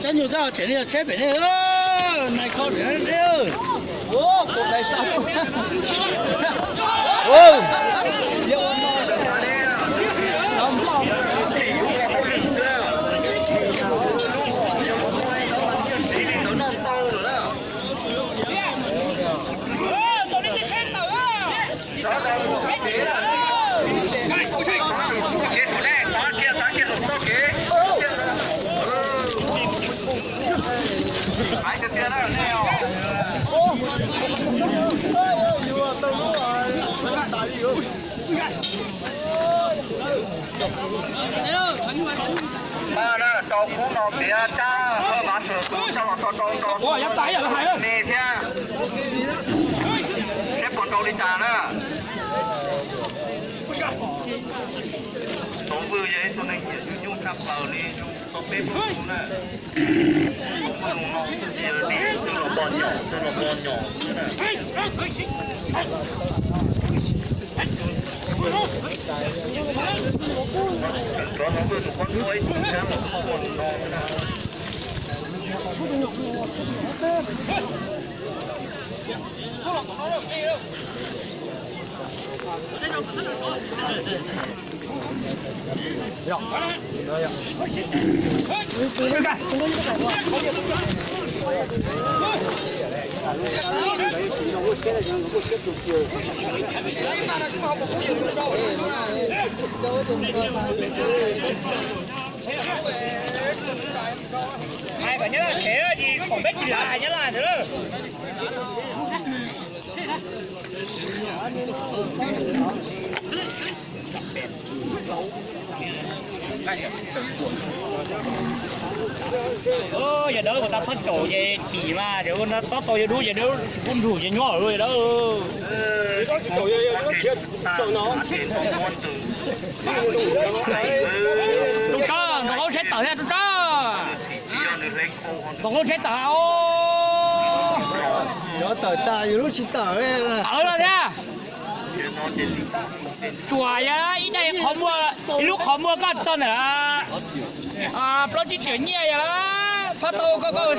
Tsheb nyuag koj tseem li tsheb pem nej, nai kho pem nej. Mas na, rau khub no piav tsab hawj vav sawm tus coj los tso rau rau me thiab, seb puas nrau li cas na. Tov Vwj yog ib tug neeg nyiam nyuj nyuj tshaj plaws li, yus tau peb plaub tus na. Tov Vwj no, twb los npo nyom, twb los npo nyom xwb na. Tov Vwj tus koj ntxuaj ib tug tsab los txog no na. Hais kom nyob laj tsev, tsis pom peb tsis lav hais nyob laj ntawd lawm. Yawg dawb, kuv tas xob caum ces tim mas, yawg ua no xob tau yawg dub ces dub kuj nrug ces nyob lawm yawg dawb. Tub Tsob, nrog qub tsheb tawm thiab Tub Tsob. Nrog qub tsheb tawm os. Cov tawm tas yus lub tsis tawm. Tawm los thiab. Tsuas yog ib daim qhov muag, ib lub qhov muag koj txog ntawm plaub tsib triệu nyiaj yog lawm, pab tau koj koj.